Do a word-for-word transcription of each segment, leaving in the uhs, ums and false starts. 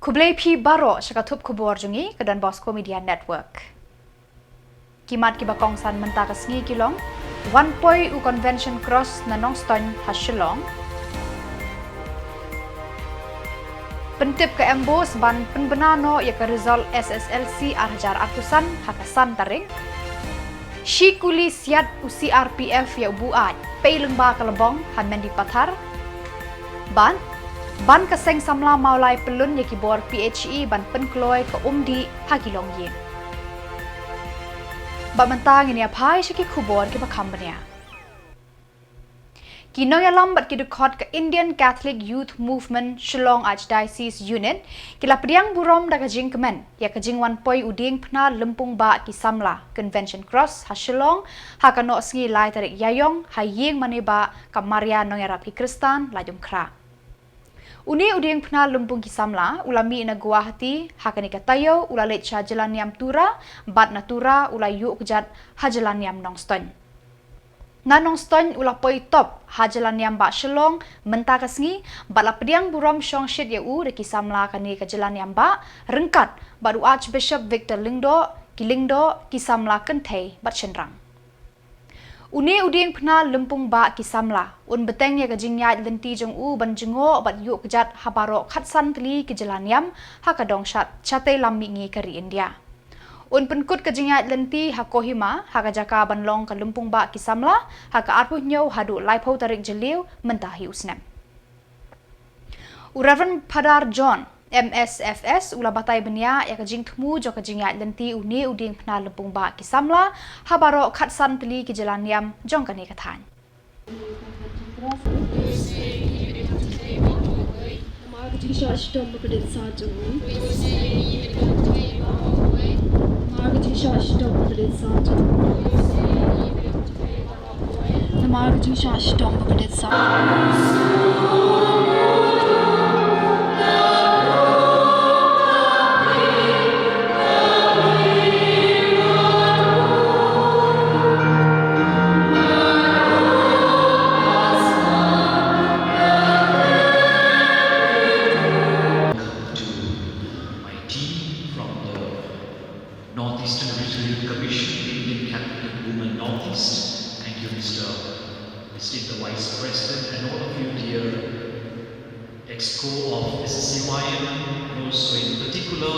Khublei phi baroh sha ka thup khubor jong ngi ka Don Bosco Media Network. Ki mat kiba kongsan mynta ka sngi ki long: wan poi u Convention Cross na Nongstoin ha Shillong. Pyntip ka MBOSE ban pynbna noh ïa ka result SSLC ar hajar arphew san ha ka san tarik. Shi kuli siat u CRPF ïa u buaid, pei lyngba ka Lebong ha Mendipathar. Bad ban ka seng samla Mawlai pyllun ïa ki bor PHE ban pynkloi ka umdih ha ki longïing. Bad mynta ngin ïa phai sha ki khubor kiba kham bniah. Ki nongïalam bad ki dkhot ka Indian Catholic Youth Movement Shillong Archdiocese Unit ki la pdiang burom da ka jingkmen ïa ka jingwan poi u diengphna lympung bah ki samla, Convention Cross, ha Shillong ha ka nohsngi lai tarik Ïaïong ha ïing mane bah ka Maria Nongïarap ki Khristan Laitumkhrah. Une u diengphna lympung ki samla u la mih na Guwahati, ha kane ka taïew u la leit sha jyllaniam Tura, bad na Tura u la ïuh kjat ha jyllaniam Nongstoin. Na Nongstoin u la poi top ha jyllaniam bah Shillong mynta ka sngi, bad la pdiang burom shongshit ïa u da ki samla kane ka jyllaniam bah, ryngkat bad u Archbishop Victor Lyngdoh, ki Lyngdoh, ki samla kynthei bad shynrang. Une u diengphna lympung bah ki samla un bteng ïa ka jingïaid lynti jong u ban jngoh bad ïuh kjat ha baroh khatsan tylli ki jyllaniam ha ka dong shat shatei lam mihngi ka ri India. Un pynkut ka jingïaid lynti ha Kohima, ha ka jaka ban long ka lympung bah ki samla, ha ka arphew hynñiew haduh laiphew tarik Jylliew mynta hi u snem. U Reverend Phadar John, M.S., F.S., u la batai bniah ïa ka jingthmu jong ka jingïaid lynti une u diengphna lympung bah ki samla ha baroh khatsan tylli ki jyllaniam jong kane ka thaiñ. My team from the Northeastern Regional Youth Commission, the Indian Catholic Women Northeast. Thank you, Mister Christine, the Vice President, and all of you, dear Exco of S C Y M, and also in particular,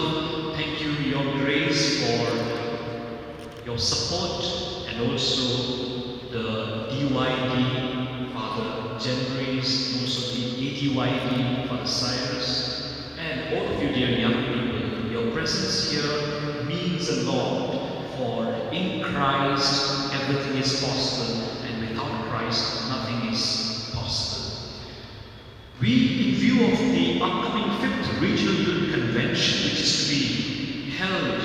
thank you, Your Grace, for your support, and also the D Y D, Father Jemries, and also the A D Y D, Father Cyrus, and all of you, dear young people. Your presence here means a lot, for in Christ everything is possible, and without Christ nothing is possible. We, in view of the upcoming fifth Regional Youth Convention, which is to be held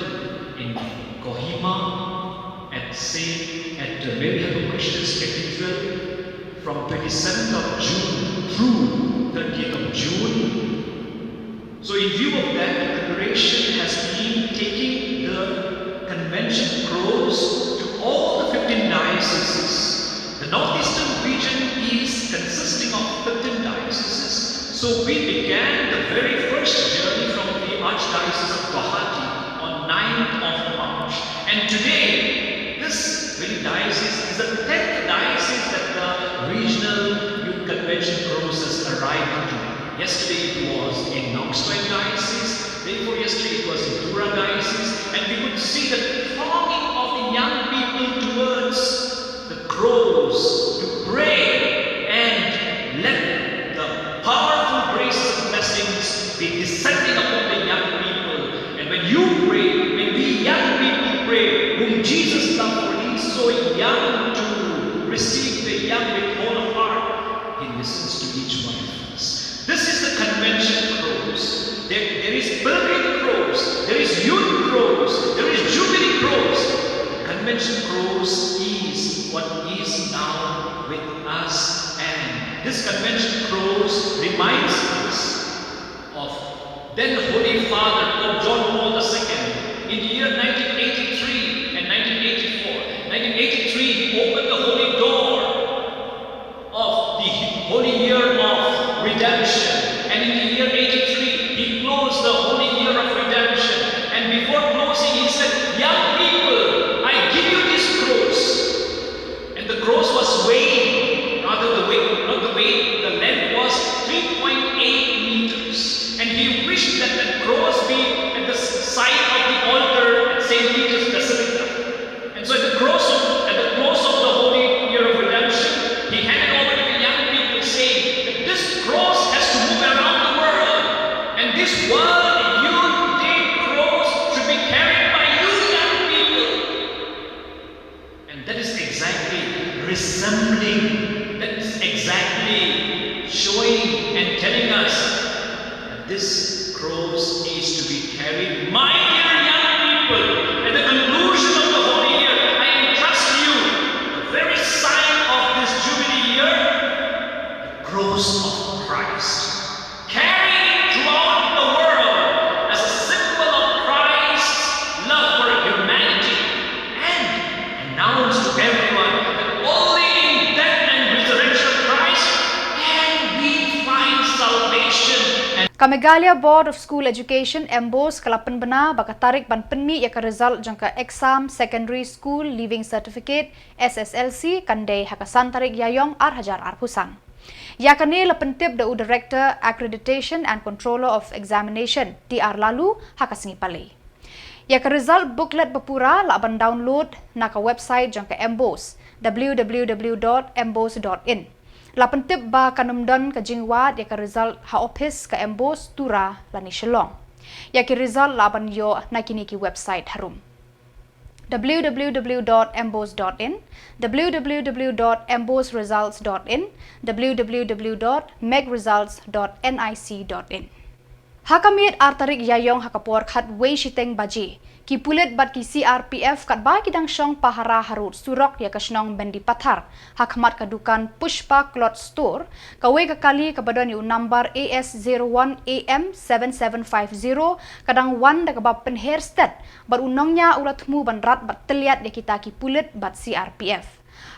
in Kohima at Saint, at, uh, Mary Help of Christians Cathedral from twenty-seventh of June through thirtieth of June. So in view of that, the congregation has been taking the convention crows to all the fifteen dioceses. The Northeastern region is consisting of fifteen dioceses. So we began the very first journey from the Archdiocese of Guwahati on ninth of March. And today, this very diocese is the tenth diocese that the regional youth convention crows has arrived to. Yesterday it was in Nongstoin Diocese, day before yesterday it was in Tura Diocese, and we could see the thronging of the young people towards the crows to pray and let the powerful graces and blessings be descending upon the young people. And when you pray, when we young people pray, whom Jesus loved, for he is so young to receive the young with whole of heart, he listens to each one of us. This is the convention crows. There, there is pilgrim crows, there is youth crows, there is jubilee crows. Convention crows is what is now with us, and this convention crows reminds us of then Holy Father Pope John Paul the Second. In the year nineteen eighty-three and nineteen eighty-four, nineteen eighty-three, he opened the holy door of the holy year of redemption. And in the year eighty-three, he closed the holy World Youth Day cross should be carried by you young people. And that is exactly resembling, that is exactly showing and telling us that this cross needs to be carried. My dear young people, at the conclusion of the holy year, I entrust you the very sign of this Jubilee year, the cross of Christ. Carry it throughout the world as a symbol of Christ's love for humanity and announce to everyone that only in death and resurrection of Christ can we find salvation and Ka Meghalaya Board of School Education, MBOSE, ka la pynbna ba ka tarik ban pynmih ïa ka result jong ka exam Secondary School Leaving Certificate, SSLC, kan dei ha ka san tarik Ïaïong ar hajar arphew san. Ïa kane la pyntip da u Director Accreditation and Controller of Examination, T R Laloo, ha ka sngi Palei. Ïa ka result booklet ba pura lah ban download na ka website jong ka MBOSE, www.mbose.in. La pyntip ba kan ym don ka jingwad ïa ka result ha ophis ka MBOSE, Tura lane Shillong. Ïa ki result lah ban ïoh na kine ki website harum: www.mbose.in, www.mboseresults.in, www.megresults.nic.in. Ha ka miet ar tarik Ïaïong ha ka por khatwei shiteng baje, ki pulit bad ki CRPF katba ki dang shong pahara harud surok ïa ka shnong Mendipathar, ha khmat ka dukan Pushpa Cloth Store, kawei ka kali kaba don ïa u nambar AS01AM7750 ka dang wan da kaba pynher stet bad u nongñiah u la thmu ban rat bad tylliat ïa kita ki pulit bad CRPF.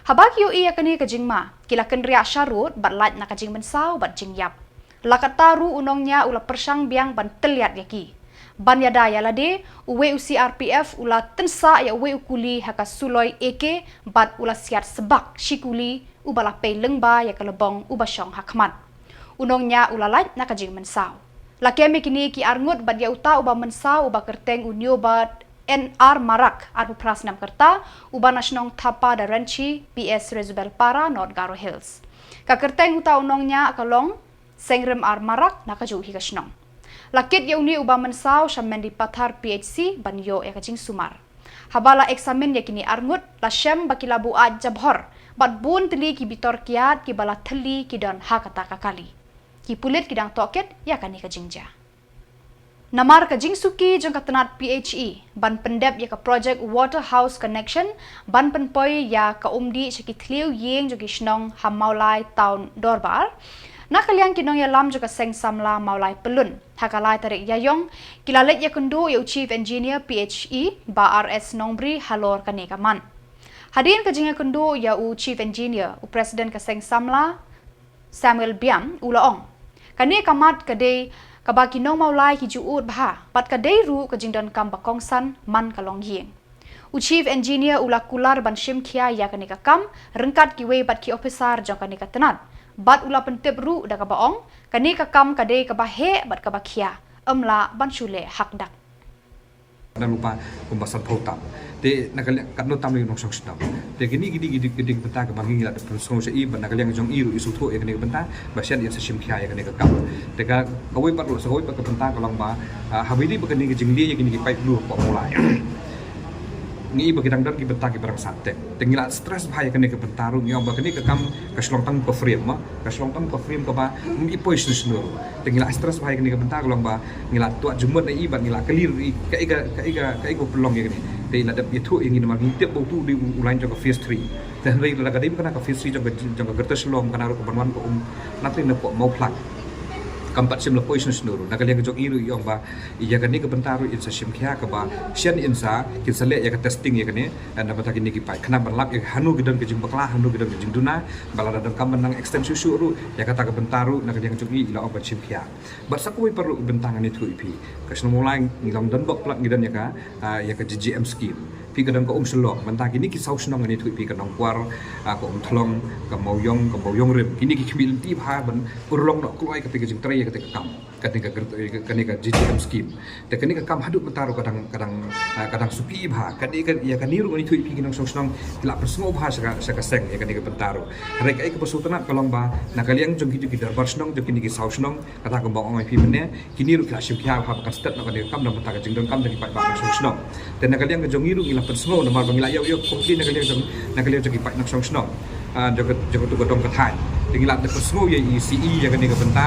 Haba ki ïohi ïa kane ka jingma, ki la kynriah sharud bad lait na ka jingmynsaw bad jingïap. La katta ruh u nongñiah u la pyrshang biang ban tylliat ïa ki. Ban ïada ïa lade, uwei u CRPF u la tynsah ïa uwei u kuli ha ka suloi AK bad u la siat sbak shi kuli uba la pei lyngba ïa ka lbong uba shong ha khmat. U nongñiah u la lait na ka jingmynsaw. La kem ïa kine ki arngut bad ïa uta uba mynsaw uba kyrteng u Neobert N R Marak, arphew phra snem kyrta, uba na shnong Thapa Darenchi, PS Resubelpara, North Garo Hills. Ka kyrteng uta u nongñiah ka long Sengrim R Marak, na kajuh hi ka shnong. La kit ïa une uba mynsaw sha Mendipathar PHC ban ïoh ïa ka jingsumar. Haba la eksamin ïa kine arngut, la shem ba ki la buaid jabhor bad bun tylli ki bitor kiad kiba la thylli ki don ha kata ka kali. Ki pulit ki dang tohkit ïa kane ka jingjia. Namar ka jingsuki jong ka tnat PHE ban pyndep ïa ka project Water House Connection ban pynpoi ïa ka umdih sha ki thliew ïing jong ki shnong ha Mawlai Town Dorbar, na ka liang ki nongïalam jong ka Seng Samla Mawlai Pyllun, ha ka lai tarik Ïaïong, ki la leit ïakynduh ïa u Chief Engineer PHE, Bah R S Nongbri, halor kane ka mat. Hadien ka jingïakynduh ïa u Chief Engineer, u President ka Seng Samla, Samuel Biam, u la ong, kane ka mat ka dei kaba ki nong Mawlai ki ju ud bha bad ka dei ruh ka jingdonkam ba kongsan man ka longïing. U Chief Engineer u la kular ban shim khia ïa kane ka kam ryngkat kiwei bad ki ophisar jong kane ka tnat bad u la pyntip ruh da kaba ong, kane ka kam ka dei kaba heh bad kaba khia, ym lah ban shu leh hakdak. Na lypa kumba sanphew tam. Te na ka liang katno tam ïa u nongshong shnong. Te kine kine kine kine ki bynta kaba ngi la dep pynsngew sha i bad na ka liang jong i ruh i sngewthuh ïa kane ka bynta ba shen i sa shim khia ïa kane ka kam. Te ka kawei pat ruh sa kawei pat ka bynta ka long ba, ah, haba i dei ba kane ka jingleh ïa kine ki paip blue hapoh Mawlai. Ngi i ba ki dang don ki bynta kiba rang sah te. Te ngi la stress bha ïa kane ka bynta ruh, ngi ong ba kane ka kam ka shu long tang ka frame ma, ka shu long tang ka frame kaba ym i poi shisha shisha ruh. Te ngi la stress bha ïa kane ka bynta ka long ba ngi la tuah jingmut na i bad ngi la kylli ruh i kaei ka, kaei ka, kaei ka pynlong ïa kane. Te i la dep ïathuh ïa ngi namar ngi tip ba utu u dei u, u line jong ka phase three. Te hynrei lada ka dei ba kane ka phase three jong ka, jong ka Greater Shillong, kane ruh kaban wan ka um na pdeng na pdeng Mawphlang. Kam pat shym la poi shisha shisha ruh. Na ka liang jong i ruh i ong ba ïa kane ka bynta ruh in sa shim khia kaba shen in sa, kin sa leh ïa ka testing ïa kane, eh, na bynta kine ki paip. Khnang ban lap ïa hano ki don ka jingbakla, hano ki don ka jingduna, ba lada donkam ban nang extend shuh shuh ruh, ïa kata ka bynta ruh na ka liang jong i i la ong ban shim khia. Bad sa kawei pat ruh ka bynta ngan ïathuh ïa phi. Ka shnong Mawlai ngi long don bok plat ngi don ïa ka, ah, ïa ka G G M scheme. Phi ka dang ka Umshlok, mynta kine ki saw shnong ngan ïathuh ïa phi ka Nongkwar, ah, ka Umthlong, ka Mawiong, ka Mawiong Rim. Kine ki khmih lynti bha ban urlong noh kloi kata ka jingtrei ïa kata ka kam. Kane ka gr-, kane ka G G M scheme. Te kane ka kam haduh mynta ruh ka dang, ka dang, ah, ka dang suki bha. Kane ka, ïa kane ruh ngan ïathuh ïa phi ki nongshong shnong ki la pynsngew bha sha ka, sha ka seng ïa kane ka bynta ruh. Hynrei kaei kaba sngewtynnat ka long ba na ka liang jong kito ki dorbar shnong jong kine ki saw shnong, kata kumba ong ïa phi mynne, kine ruh ki la shim khia bha ba kan stet noh kane ka kam na ka bynta ka jingdonkam jong ki paidbah nongshong shnong. Te na ka liang ka jong ngi ruh ngi la pynsngew namar ba ngi la ïoh ïoh complain na ka liang jong, na ka liang jong ki paid nongshong shnong. Ah, jong ka, jong katu ka dong ka thaiñ. Te ngi la dep pynsngew ïa i C E ïa kane ka bynta,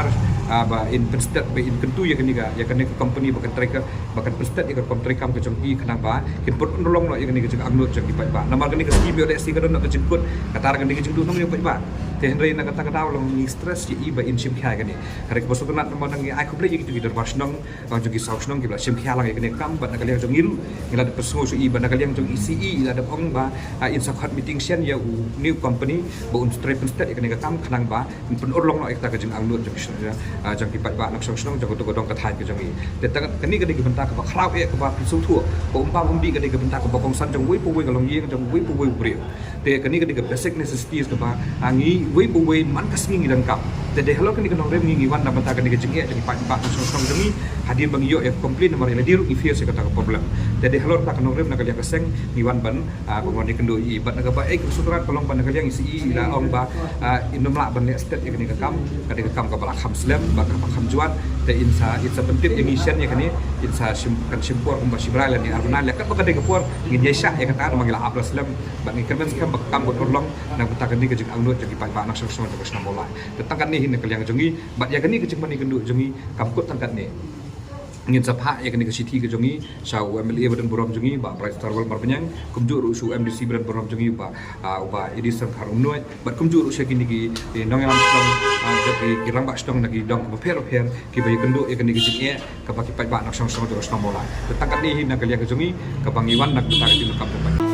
ah, ba in pynstet, ba in kyntu ïa kane ka, ïa kane ka company ba kan trei ka, ba kan pynstet ïa ka kam trei kam ka jong ki khnang ba kin pynurlong noh ïa kane ka jingangnud jong ki paidbah. Namar kane ka scheme ïoh lehse ka don noh ka jingkut, kata ruh kane ka jingduhnong ïa u paidbah. Te hynrei na kata ka daw long ngi stress ïa i ba in shim khia ïa kane. Hynrei kaba sngewtynnat namar ngi ai khublei ïa kito ki dorbar shnong, ah, jong ki saw shnong kiba la shim khia lang ïa kane ka kam, bad na ka liang jong ngi ruh ngi la dep pynsngew sha i ba na ka liang jong i C E i la dep ong ba, ah, in sa khot meeting shen ïa une u company ba un trei pynstet ïa kane ka kam khnang ba in pynurlong noh ïa kata ka jingangnud jong ki, ah, jong ki paidbah nongshong shnong jong katu ka dong ka thaiñ ka jong i. Te tang kane ka dei ka bynta kaba khraw eh kaba pynsngewthuh, ka um bam um dih ka dei ka bynta kaba kongsan jong uwei pa uwei ka longïing, jong uwei pa uwei u briew. Te kane ka dei ka basic necessities kaba, ah, ngi uwei pa uwei man ka sngi ngi donkam. Te dei halor kane ka nongrim ngi, ngi wan na bynta kane ka jingeh jong ki paidbah nongshong shnong jong ngi, hadien ba ngi ïoh ïa ka complain namar ïa lade ruh ngi face ïa kata ka problem. Te dei halor kata ka nongrim na ka liang ka seng ngi wan ban, ah, ban wan ïakynduh ïa i. Bad na kaba eh ka sutrat ka long ba na ka liang i C E i la ong ba, ah, in ym lah ban leh stet ïa kane ka kam, ka dei ka kam kaba la kham slem bad kaba kham juat. Te in sa, in sa pyntip ïa ngi shen ïa kane, in sa shim, kan shim por kumba shi bnai lane ar bnai lane katba ka dei ka por, ngin ïaishah ïa kata namar ngi la ap la slem. Bad ngi kyrmen skhem ba ka kam kan urlong na ka bynta kane ka jingangnud jong ki paidbah nongshong shnong jong ka shnong Mawlai. Te tang katne hi na ka liang jong ngi, bad ïa kane ka jingmane kynduh jong ngi kam kut tang katne. Ngin sa phah ïa kane ka shithi ka jong ngi sha u M L A ba donburom jong ngi, Bah Bright Starwell Marbaniang, kumjuh ruh sha u M D C ba donburom jong ngi, Bah, ah, u Bah Edison Kharumnuid, bad kumjuh ruh sha kine ki, eh, nongïalam shnong, ah, ki, ki rangbah shnong na ki dong bapher bapher, kiba ïakynduh ïa kane ka jingeh kaba ki paidbah nongshong shnong jong ka shnong Mawlai. Te tang katne hi na ka liang ka jong ngi kaba ngi wan na ka bynta ka jingdonkam jong paidbah.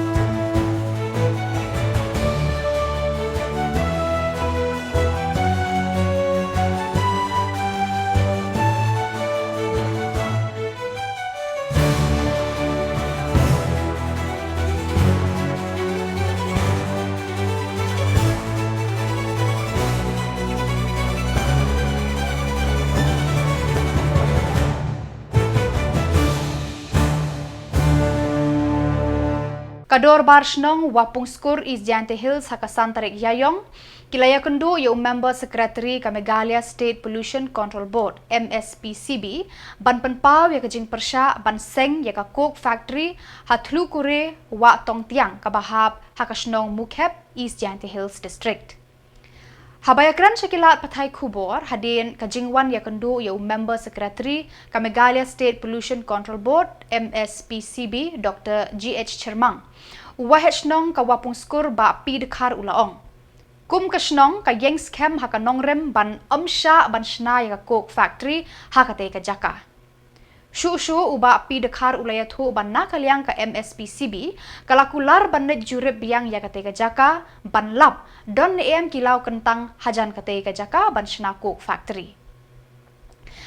Ka Dorbar Shnong Wapung Skur East Jaintia Hills ha ka san tarik Ïaïong ki la ïakynduh ïa u Member Secretary ka Meghalaya State Pollution Control Board, M S P C B, ban pynpaw ïa ka jingpyrshah ban seng ïa ka Coke Factory ha Thlukhuri Wahtongtiang kaba hap ha ka shnong Mukhep, East Jaintia Hills District. Haba ïakren sha ki lad pathai khubor hadien ka jingwan ïakynduh ïa u Member Secretary ka Meghalaya State Pollution Control Board, M S P C B, Doctor G H Chyrmang, u Waheh Shnong ka Wapung Skur Bah P Dkhar u la ong, kum ka shnong ka ïeng skhem ha ka nongrim ban ym shah ban shna ïa ka Coke Factory ha katei ka jaka. Shuh shuh u Bah P Dkhar u la ïathuh ba na ka liang ka M S P C B ka la kular ban leit jurip biang ïa katei ka jaka ban lap don ne em ki law kyntang hajan katei ka jaka ban shna Coke Factory.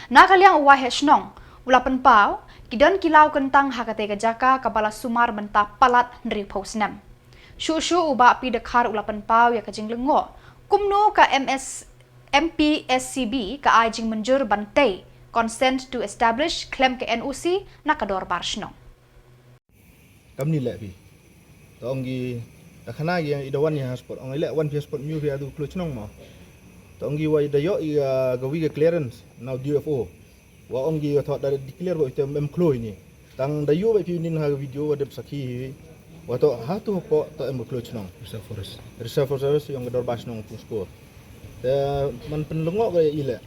Na ka liang u Waheh Shnong u la pynpaw, ki don ki law kyntang ha katei ka jaka kaba la sumar mynta palat hynriewphew snem. Shuh shuh u Bah P Dkhar u la pynpaw ïa ka jinglyngngoh kumno ka M S, M P S C B ka ai jingmynjur ban tei Consent to Establish khlem ka N O C na ka Dorbar Shnong. Kam ni leh phi. To ong ki, ta khana ki i da wan ïa ha spot, ong i leh wan phi ha spot, myu phi adu khloo chnong mo. To ong ki wa i da ïoh i, ah, ka wi ka clearance na u D F O. Wa ong ki wa thoh da declare wa i te em khloo ini. Tang da ïoh wa phi nin ha video wa dep sakhi hi. Wa thoh ha tu hapoh to em khloo chnong. Reserve Forest. Reserve Forest ong ka Dorbar Shnong Wapung Skur. Te man pynlyngngoh ka i leh.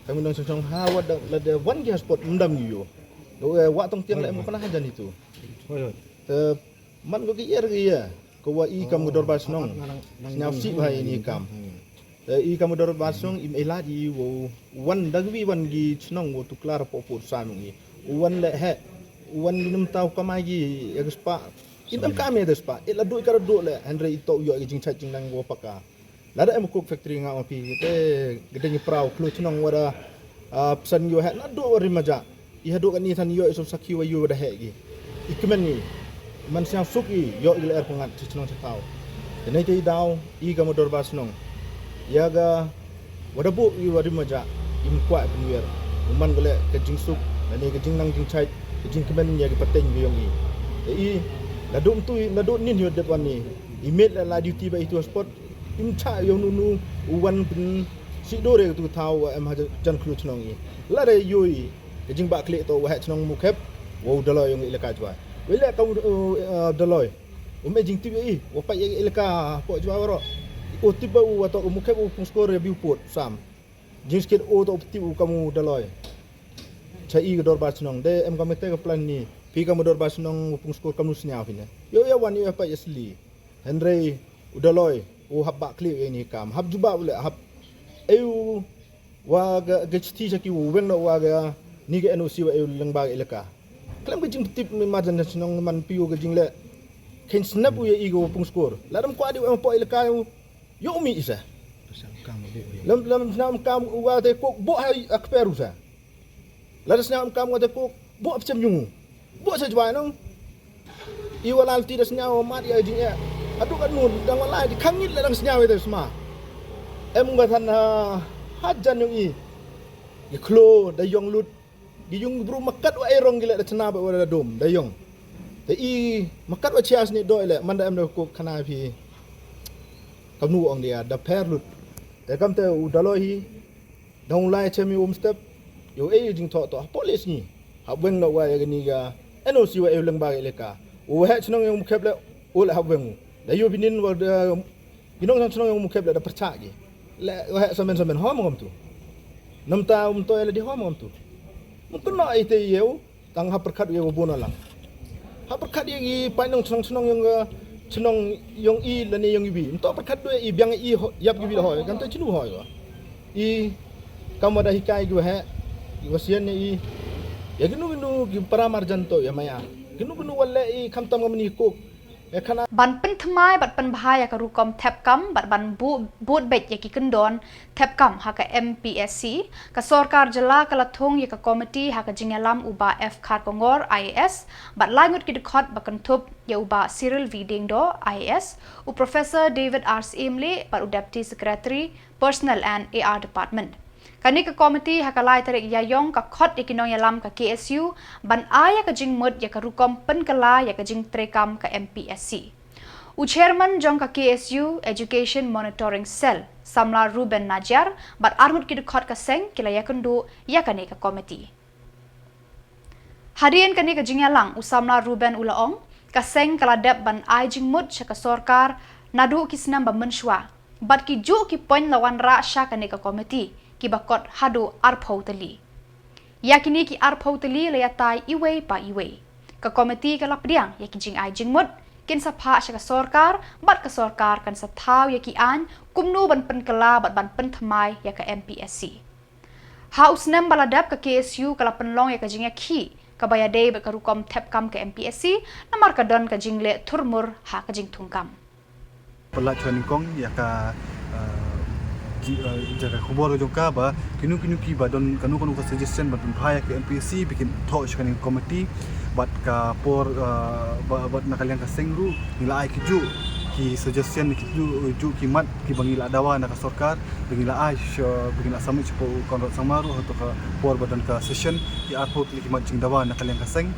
Kami nongshong shnong ha wa da, la da wan ki ha spot ym dam ngi ïoh. Wa, eh, Wahtongtiang leh em kona hajan itu. Hoi, hoi. Te man ko ki er ki ïa. Ko wa i kam ka Dorbar Shnong. Sñiaw sih bha ini kam. Te i kam ka Dorbar Shnong im i lad i wa wan da ki wi wan ki chnong wa tu klar po po sa nung i. Wan leh he. Wan ni nym tau kamai ki ïa ka spah. Im em kam ïa da spah. I la duh ka duh leh. Hynrei i to ïoh i jingchait jingnang wa paka. Lada em Coke Factory nga ong phi te ka dei ngi proud khloo chnong wa da, ah, pynsan ïoh heh naduh wa rim maja. I haduh kani than ïoh i sop sakhi wa ïoh wa da heh ki. I kmen ngi. Man sngewsuk i ïoh i lyer pyngngad cha chnong cha thaw. Te nei te i daw i ka mo dorbar chnong, ïa ka wa da buh i wa rim wa jah, im kwah pynwiar. U man ka leh ka jingsuk, lane ka jingnang jingchait, ka jingkmen ïa ki pateng ka yong i. Te i la duh mtu i la duh nin hi wa dep wan i. I miet la la duty ba i tu spot. Im chah ïa u nu nu u wan pyn si dur ïa ka tu thaw wa em ha jan khlu chnong i. La da ïoh i ka jingbah khlieh to wa heh chnong Mukhep, wa u Daloi yong i leh ka jwai. Wa i leh ka u, u, uh, Daloi. U me jingtip ïa i, wa pait ïa i leh ka po jwai waroh. U tip ba u wa to u Mukhep u pung skor ïa biu pot sam. Jingskit u to u tip u ka mo Daloi. Cha i ka dorbar chnong de em ka mete ka plan ni. Phi ka mo dorbar chnong u pung skor ka mo sñiaw phi ne. Ïoh ïa wan ïoh ïa pait ïa sli. Hynrei u Daloi u hap bah khlieh ïa ni kam. Hap jubab u leh hap. Ei u wa ga, ga chithi cha ki u weng noh wa ga ni ga N O C wa ei u lyngba ga elaka. Khlem ka jingtip mi marjan na chnong man phi u ka jingleh. Khein snap u ïa i ga wa pung skor. La dam kwah di u em po elaka u. Ïoh u mi isa. Lam, lam snam kam u wa te kok bo ha akper u sa. La da sñiaw em kam nga te kok, buh ap chem yung. Buh sa jwai nong. I wa lal ti da sñiaw mat ïa jing ïa. Adu ka nu dang wa lai di khang ngit la dang sñiaw ïa te sma. Em nga than ha, ha jan yung i. I khlo da yong lut. Di yung bru makat wa ai rong gila da chna ba wa da dum da yong. Te i makat wa chia sni do ile man da em da kok khana phi. Kam nu ong dia da per lut. Te kam te u Daloi hi. Dang u lai chem ïa u mstep, ïa u ei jingthoh thoh, ha police ni. Hap weng noh wa ïa kani ka N O C wa ïa u lyngba ka elaka. U heh chnong ïa u Mukhep le, u le hap weng u. Da ïa u binin wa da, ki nongshong chnong ïa u Mukhep le da pyrchah ki. Le, u heh samen samen, hom ngam tu. Namta um to ïa le di hom ngam tu. Mungkin noh ite ïa u, tang hap pyrkhat ïa u bun alang. Hap pyrkhat ïa i paid nongchnong chnong ïong, eh, chnong ïong i lane ïong i wi. Nto pyrkhat doi i biang i ho-, ïap ki wi la hoi, kan to chinu hoi ko. I kam wa da hikai ki wa heh, i wa sian ïa i. Ïa kinu kinu ki para marjan to ïa maya. Kinu kinu wa leh i khamtam ngam ni kok. Ïa khana. Ban pynthymmai bad pynbha ïa ka rukom thep kam bad ban bu-, bud beit ïa ki kyndon thep kam ha ka M P S C, ka sorkar jylla ka la thung ïa ka komiti ha ka jingïalam u Bah F Kharkongor I A S, bad lai ngut ki dkhot ba kynthup ïa u Bah Cyril V Diengdoh I A S, u Professor David R Syiemlieh bad u Deputy Secretary, Personnel and A R Department. Kane ka komiti ha ka lai tarik Ïaïong ka khot ïa ki nongïalam ka K S U ban ai ïa ka jingmut ïa ka rukom pynkylla ïa ka jingtreikam ka M P S C. U chairman jong ka K S U Education Monitoring Cell, Samla Reuben Najiar, bad arngut ki dkhot ka seng ki la ïakynduh ïa kane ka komiti. Hadien kane ka jingïalang u Samla Reuben u la ong, ka seng ka la dep ban ai jingmut sha ka sorkar naduh ki snem ba mynshuwa. Bad ki juh ki point la wanrah sha kane ka komiti, ki ba kot haduh arphew tylli. Ïa kine ki arphew tylli la ïatai iwei pa iwei. Ka komiti ka la pdiang ïa ki jingai jingmut, kin sa phah sha ka sorkar, bad ka sorkar kan sa thaw ïa ki aiñ, kumno ban pynkylla bad ban pynthymmai ïa ka M P S C. Ha u snem ba la dep ka K S U ka la pynlong ïa ka jingïakhih, ka ba ïadei bad ka rukom thep kam ka M P S C, namar ka don ka jingleh thurmur ha ka jingthung kam. Pynlait chwa nyngkong ïa ka, eh, ji-, eh, jaka khubor jong ka ba kino kino ki ba don kano kano ka suggestion ba don pynbha ïa ka M P S C ba kin thoh sha kane ka komiti bad ka por, eh, ba, bad na ka liang ka seng ruh ngi la ai ki juh ki suggestion ki juh, juh ki mat ki ba ngi la dawa na ka sorkar ba ngi la ai sha, ba ngi la submit sha u Conrad Sangma ruh ha kato ka por ba don ka session ki arphew tylli ki mat jingdawa na ka liang ka seng.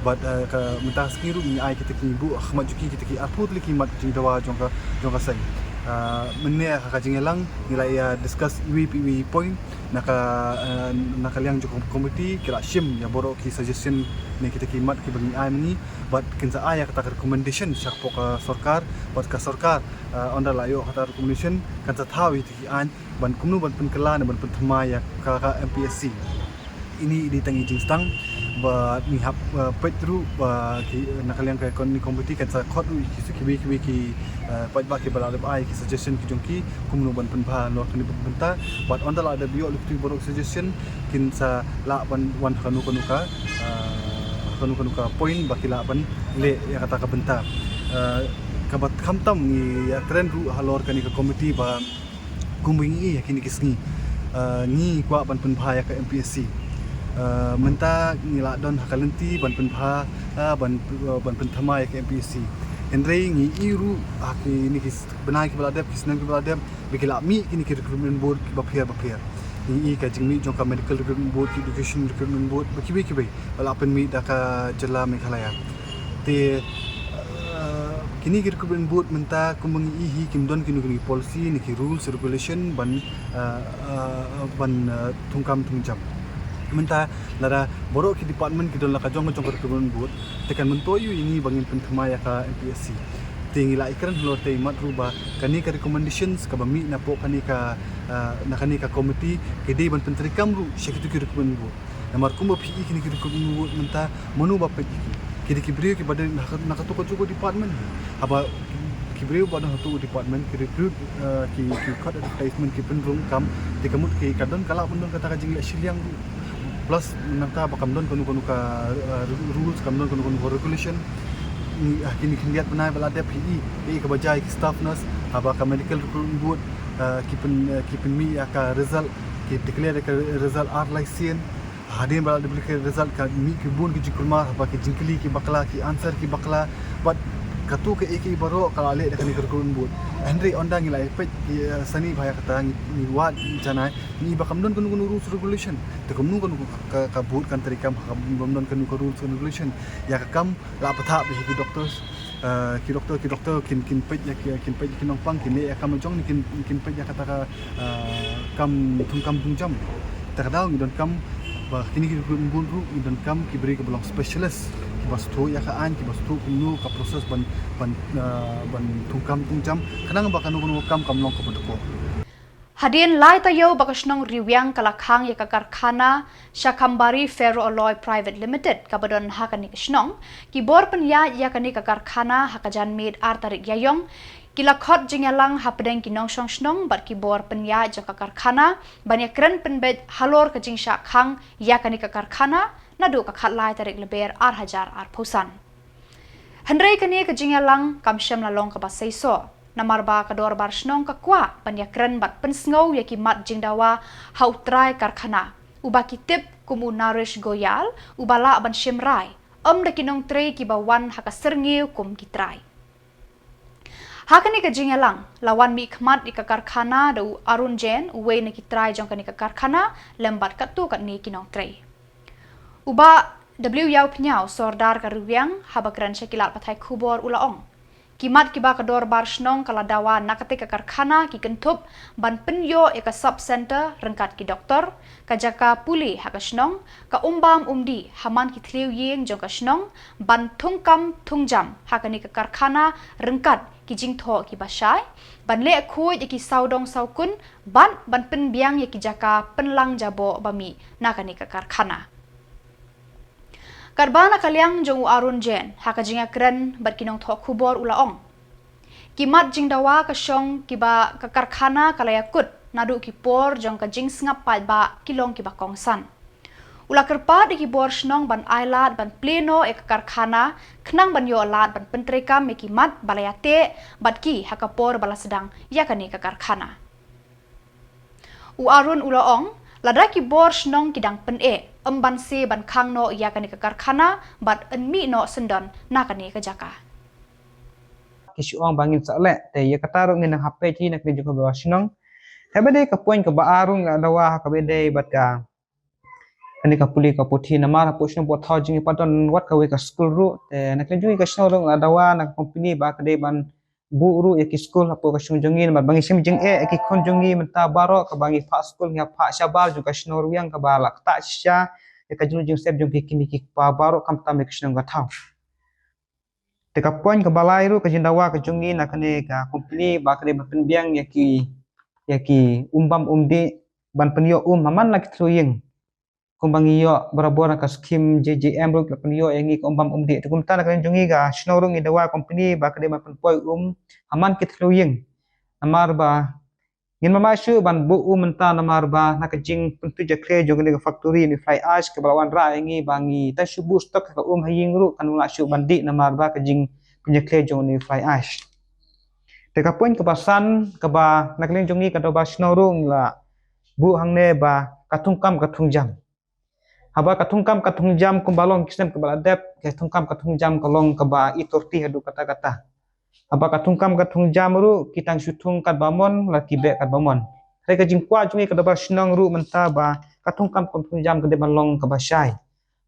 Bad, eh, ka mynta ka sngi ruh ngi ai kita ki buh ha khmat jong ki kita ki arphew tylli ki mat jingdawa jong ka, jong ka seng. Eh, mynne ha ka jingïalang ngi la ïa discuss iwei pa iwei point na ka, eh, na ka liang jong ka komiti ki la shim ïa baroh ki suggestion ne kita ki mat ki ba ngi ai ma ngi. Bad kin sa ai ïa kata ka recommendation sha ka sorkar, bad ka sorkar, eh, ynda la ïoh kata ka recommendation kan sa thaw ïa kita ki aiñ ban kumno ban pynkylla ne ban pynthymmai ïa ka, ka M P S C. Ini i dei tang i jingsdang ba ngi hap, eh, peit ruh ba ki, eh, na ka liang ka kon-, ni komiti kan sa khot ruh ki, ki, ki, ki, eh, paidbah ki ba la dep ai ki suggestion ki jong ki kumno ban pynbha halor kane ka bynta. Bad ynda la dep ïoh lukti baroh suggestion kin sa lah ban wan kano kano ka, eh, kano kano ka point ba ki lah ban leh ïa kata ka bynta. Eh, kaba khamtam ngi ïa kren ruh halor kane ka komiti ba kumba ngi ïa kine ki sngi, eh, ngi kwah ban pynbha ïa ka M P S C. Uh, mynta ngi la don ha ka lynti ban pynbha, uh, ban, uh, ban pynthymmai ïa ka M P S C. Hynrei ngi i ruh ha kine ki bnai kiba la dep, ki snem kiba la dep, ba ki la mih kine ki recruitment board kiba pher ba pher. Ngi i ka jingmih jong ka Medical Recruitment Board, ki Education Recruitment Board, ba kiwei kiwei ba la pynmih da ka jylla Meghalaya. Te, uh, kine ki recruitment board mynta kumba ngi i hi kim don kino kino ki policy ne ki rules regulation ban, uh, uh, ban, uh, thungkam thungjam. Mynta lada baroh ki department ki don la ka jong ka jong ka recruitment board, te kan myntoi ïa ngi ba ngin pynthymmai ïa ka M P S C. Te ngi la ïakren halor te i mat ruh ba kane ka recommendations kaba mih napoh kane ka, uh, na kane ka committee ki dei ban pyntreikam ruh sha kito ki recruitment board. Namar kumba phi i kine ki recruitment board mynta, mano ba peit ïa ki? Ki dei ki briew kiba don na ka, na kato kajuh ka department. Haba ki briew ba don hato ka department ki recruit, uh, ki, ki khot advertisement ki pynrung kam, te ka mut ki ka don ka lah ban don kata ka jingleh shiliang ruh. Plus nangta ba kam don kano kano ka, uh, rules, kam don kano kano ka regulation. Ngi, ah, kine khyndiat bnai ba la dep phi i, phi i kaba jia ïa ki staff nurse, haba ka Medical Recruitment Board, uh, ki pyn, uh, ki pynmih ïa ka result, ki declare ïa ka result ar lai sien. Hadien ba la declare result ka mih ki bun ki jingkulmar, haba ki jingkylli ki bakla, ki answer ki bakla. Bad kato kaei kaei baroh ka la leh da kane ka recruitment board. Hynrei ynda ngi la ïa peit, ïa sani bha ïa kata, ngi, ngi wad janai, ngi i ba kam don kano kano rules regulation. Te kumno kano ka, ka, ka board kan treikam, kam don kano ka rules regulation. Ïa ka kam la pathap ïa ki doctors. Uh, ki doctor, ki doctor kin, kin peit ïa ki, kin peit ïa ki nongpang, kin leh ïa ka kam jong, kin, kin peit ïa kata ka, uh, kam thungkam thungjam. Te ka daw ngi donkam ba kine ki recruitment board ruh ngi donkam ki briew kiba long specialist, kiba sngewthuh ïa ka aiñ, kiba sngewthuh kumno ka process ban, ban, uh, ban thungkam thungjam. Khnang ba kano kano ka kam kam long kaba dukor. Hadien lai taïew ba ka shnong Riwiang ka la khang ïa ka karkhana Shakambari Ferro Alloy Private Limited kaba don ha kane ka shnong, ki bor pynïaid ïa kane ka karkhana ha ka janmiet ar tarik Ïaiong, ki la khot jingïalang hapdeng ki nongshong shnong bad ki bor pynïaid jong ka karkhana ban ïakren pynbeit halor ka jingshah khang ïa kane ka karkhana naduh ka khatlai tarik Lber ar hajar arphew san. Hynrei kane ka jingïalang kam shym la long kaba seisoh. Namar ba ka dorbar shnong ka kwah ban ïakren bad pynsngew ïa ki mat jingdawa ha u trai karkhana, uba ki tip kum u Naresh Goyal, uba lah ban shim rai, ym da ki nongtrei kiba wan ha ka syrngiew kum ki trai. Ha kane ka jingïalang, la wan mihkhmat ïa ka karkhana da u Arun Jain, uwei na ki trai jong kane ka karkhana, lem bad katto katne ki nongtrei. U Bah W Ïawphniaw, Sordar ka Riwiang, haba kren sha ki lad pathai khubor u la ong, ki mat kiba ka dorbar shnong ka la dawa na katei ka karkhana ki kynthup ban pynïoh ïa ka sub center ryngkat ki doktor, ka jaka pule ha ka shnong, ka umbam umdih ha man ki thliew ïing jong ka shnong, ban thungkam thungjam ha kane ka karkhana ryngkat ki jingthoh kiba shai, ban leh khuid ïa ki sawdong sawkun, bad ban pynbiang ïa ki jaka pynlang jaboh ba mih na kane ka karkhana. Katba na ka liang jong u Arun Jain, ha ka jingïakren bad ki nongthoh khubor u la ong, ki mat jingdawa ka shong kiba ka karkhana ka la ïakut naduh ki por jong ka jingsngap paidbah ki long kiba kongsan. U la kyrpad ïa ki bor shnong ban ailad ban plie noh ïa ka karkhana, khnang ban ïoh lad ban pyntreikam ïa ki mat ba la ïateh bad ki ha ka por ba la sdang ïa kane ka karkhana. U Arun u la ong, lada ki bor shnong ki dang pyneh, ym banse ban khang noh ïa kane ka karkhana bad yn mih noh syndon na kane ka jaka. Ki shu ong ba ngin sa leh, te ïa kata ruh ngin nang hapdeng hi na kane jong ka bor shnong. Kaba dei ka point kaba ar ruh nga dawa ha kaba dei bad ka, kane ka pule ka puthi, namar hapoh shnong Bohthaw jong ngi pat don wat kawei ka skul ruh, te na kane jong ngi ka shnong ruh nga dawa na ka company ba ka dei ban buh ruh ïa ki skul hapoh ka shnong jong ngi, namar ba ngi shim jingeh ïa ki khun jong ngi mynta baroh kaba ngi phah skul, ngi phah shabar jong ka shnong Riwiang kaba la ktah shisha ïa ka jinglut jingsep jong ki kmie ki kpa baroh khamtam ïa ka shnong ka thaw. Te ka point kaba lai ruh ka jingdawa ka jong ngi na kane ka company ba ka dei ban pynbiang ïa ki, ïa ki umbam umdih ban pynïoh um ha man la ki thliew ïing. Kumba ngi ïoh barabor na ka skim J J M ruh la pynïoh ïa ngi ka umbam umdih. Te kumta na ka liang jong ngi ka shnong ruh ngi dawa company ba ka dei ban pynpoi um ha man ki thliew ïing. Namar ba ngim lah shuh ban buh um mynta namar ba na ka jingpyntu jakhlia jong kane ka factory ne fly ash kaba la wanrah ïa ngi ba ngi tang shu buh stock ka um ha ïing ruh kan lah shuh ban dih namar ba ka jingpynjakhlia jong ne fly ash. Te ka point kaba san kaba na ka liang jong ngi ka dorbar shnong ruh ngi la buh hangne ba ka thungkam ka thungjam. Haba ka thungkam ka thungjam kumba long ki snem kaba la dep, ka thungkam ka thungjam ka long kaba i thirty haduh katta katta. Haba ka thungkam ka thungjam ruh ki tang shu thung katba mon, la ki beh katba mon. Hynrei ka jingkwah jong ngi ka dorbar shnong ruh mynta ba ka thungkam ka thungjam ka dei ban long kaba shai.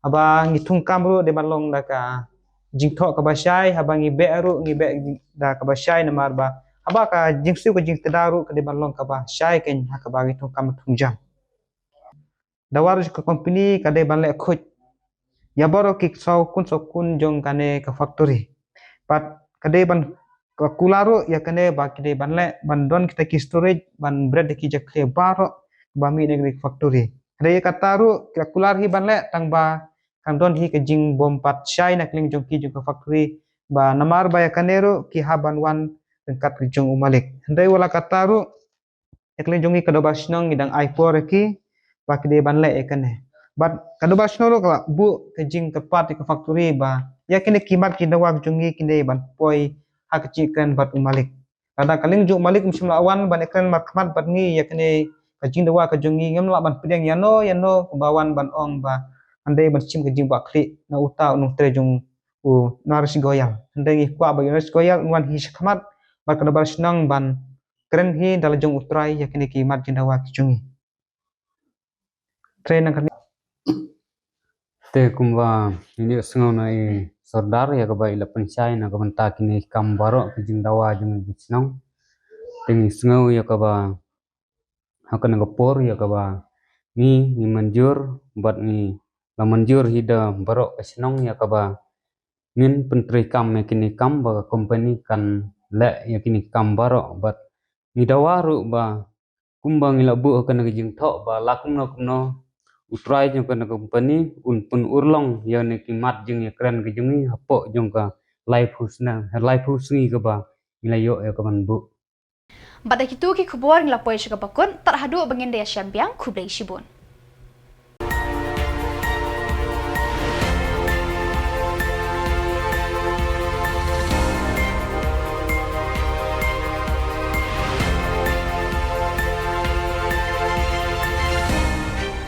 Haba ngi thungkam ruh dei ban long da ka jingthoh kaba shai, haba ngi beh ruh ngi beh da kaba shai namar ba haba ka jingsiew ka jingtda ruh ka dei ban long kaba shai kein ha kaba ngi thungkam thungjam. Dawa ruh ka company ka dei ban leh khuid ïa baroh ki saw kun saw kun jong kane ka factory. Bad ka dei ban, ka kular ruh ïa kane ba ki dei ban leh ban don kita ki storage ban bret da ki jakhlia baroh ba mih na kane ka factory. Hynrei ïa kata ruh ka kular hi ban leh tang ba kan don hi ka jingbym pat shai na ka liang jong ki jong ka factory, ba namar ba ïa kane ruh ki hap ban wan ryngkat ka jong u malik. Hynrei wat la kata ruh ïa ka liang jong ngi ka dorbar shnong ngi dang ai por ïa ki ba ki dei ban leh ïa kane. Bad ka dorbar shnong ruh ka la buh ka jingkyrpad ïa ka factory ba ïa kine ki mat ki dawa jong ngi ki dei ban poi ha ka jingkren bad u malik. Lada ka liang jong u malik um shym la wan ban ïakren markhmat bad ngi ïa kane ka jingdawa ka jong ngi, ngim lah ban pdiang ïano ïano kaba wan ban ong ba hynrei ban shim ka jingbakla na uta u nongtrei jong u Naresh Goyal. Hynrei ngi kwah ba u Naresh Goyal un wan hi shakhmat bad ka dorbar shnong ban kren hi da la jong u trai ïa kine ki mat jingdawa ki jong ngi. Trei nang kane. Te kumba ngi ïohsngew na i Sordar ïa kaba i la pynshai na ka bynta kine ki kam baroh ki jingdawa jong ngi ki shnong. Te ngi sngew ïa kaba ha kane ka por ïa kaba ngi, ngi mynjur bad ngi la mynjur hi da baroh ka shnong ïa kaba ngin pyntreikam ïa kine ki kam ba ka company kan leh ïa kine ki kam baroh bad ngi dawa ruh ba kumba ngi la buh ha kane ka jingthoh ba la kumno kumno u trai jong kane ka company un pynurlong ïa kine ki mat jingïakren ka jong ngi hapoh jong ka laiphew snem, laiphew sngi kaba ngi la ïoh ïa ka ban buh. Bad da kitu ki khubor ngi la poi sha kaba kut, tad haduh ba ngin da ïashem biang, khublei shibun.